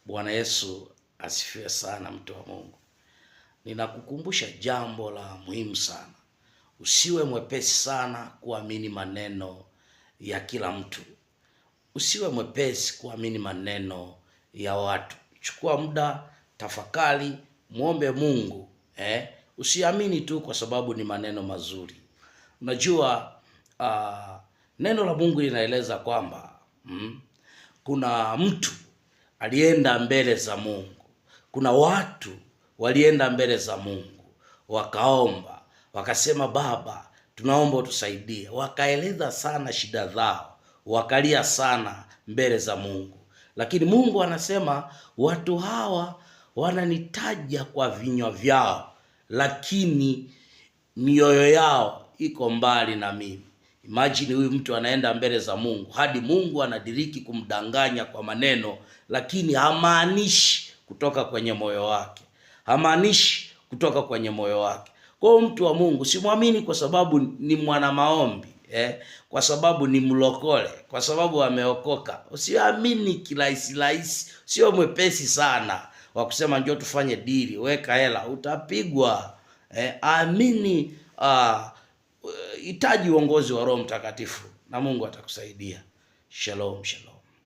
Bwana Yesu asifiwe sana, mtu wa Mungu. Ninakukumbusha jambo la muhimu sana. Usiwe mwepesi sana kuamini maneno ya kila mtu. Usiwe mwepesi kuamini maneno ya watu. Chukua muda, tafakari, muombe Mungu eh? Usiamini tu kwa sababu ni maneno mazuri. Unajua neno la Mungu linaeleza kwamba kuna mtu alienda mbele za Mungu, kuna watu walienda mbele za Mungu wakaomba, wakasema, Baba, tunaomba utusaidie. Wakaeleza sana shida zao, wakalia sana mbele za Mungu, lakini Mungu anasema watu hawa wananitaja kwa vinywa vyao, lakini mioyo yao iko mbali na mimi. Imagine huyu mtu anaenda mbele za Mungu hadi Mungu anadiriki kumdanganya kwa maneno, lakini hamaanishi kutoka kwenye moyo wake, hamaanishi kutoka kwenye moyo wake. Kwa hiyo mtu wa Mungu simwamini kwa sababu ni mwana maombi kwa sababu ni mlokole, kwa sababu ameokoka. Usiamini kirahisi rahisi, sio mwepesi sana wa kusema njoo tufanye dili, weka hela, utapigwa. Amini hitaji uongozi wa Roho Mtakatifu na Mungu atakusaidia. Shalom, shalom.